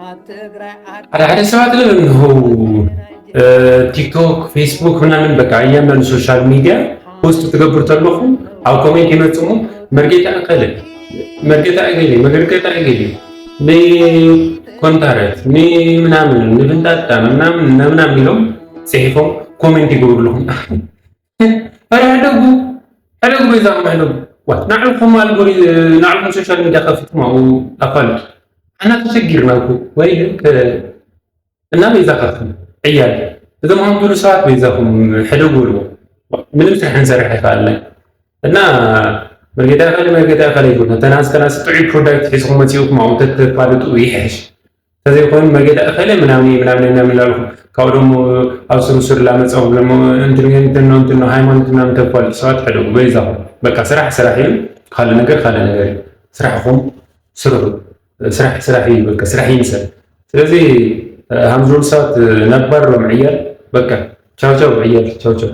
ሓደ ሓደ ሰባት ለ እንሆ ቲክቶክ፣ ፌስቡክ ምናምን በቃ እያንዳንዱ ሶሻል ሚዲያ ፖስት ትገብር ተለኹ ኣብ ኮሜንት ይመፅሙ መርጌታ እከለ፣ መርጌታ እገሌ፣ መገርጌታ እገሌ፣ ንኮንታረት፣ ንምናምን፣ ንፍንጣጣ፣ ምናምን፣ ምናምን ኢሎም ፅሒፎም ኮሜንት ይገብሩ ኣለኹም። ኧረ ሕደጉ፣ ሕደጉ፣ በይዛኹም ሕደጉ። ዋ፣ ናዕልኹም ኣልጎሪ-፣ ናዕልኹም ሶሻል ሚዲያ ከፊትኩም ኣብኡ ኣፋልጡ። ኣና ተሸጊርና እኮ፣ ወይ ከ-፣ እና በይዛኻትኩም ዕያል፣ እዞም ሃምቱሉ ሰባት በይዛኹም ሕደጉ በልዎ። ምንም ስራሕ ክንሰርሕ ኣይከኣልናይ። እና መርጌታ እኸለ፣ መርጌታ እኸለ ይኹን፣ ተናስ፣ ተናስ ጥዑይ ፕሮዳክት ሒዝኩም መፂኡኩም ኣብኡ ተተፋልጡ ይሕሽ። ተዘይኮይኑ መርጌታ እኸለ ምናምን ምናምን ምናምን ላልኹም፣ ካብኡ ደሞ ኣብ ስሩ ስሩ ላመፃኹም ደሞ እንትኖ፣ እንትኖ፣ እንትኖ ሃይማኖት ምናምን ተፋልጡ ሰባት ሕደጉ በይዛኹም። በቃ ስራሕ ስራሕ እዩ፣ ካልእ ነገር ካልእ ነገር እዩ። ስራሕኹም ስርሑ። ስራሕ ስራሕ እዩ፣ በቃ ስራሕ ይምሰል። ስለዚ ሃምዙሉ ሰባት ነባር ሎም ዕያል፣ በቃ ቻው ቻው ዕያል፣ ቻው ቻው።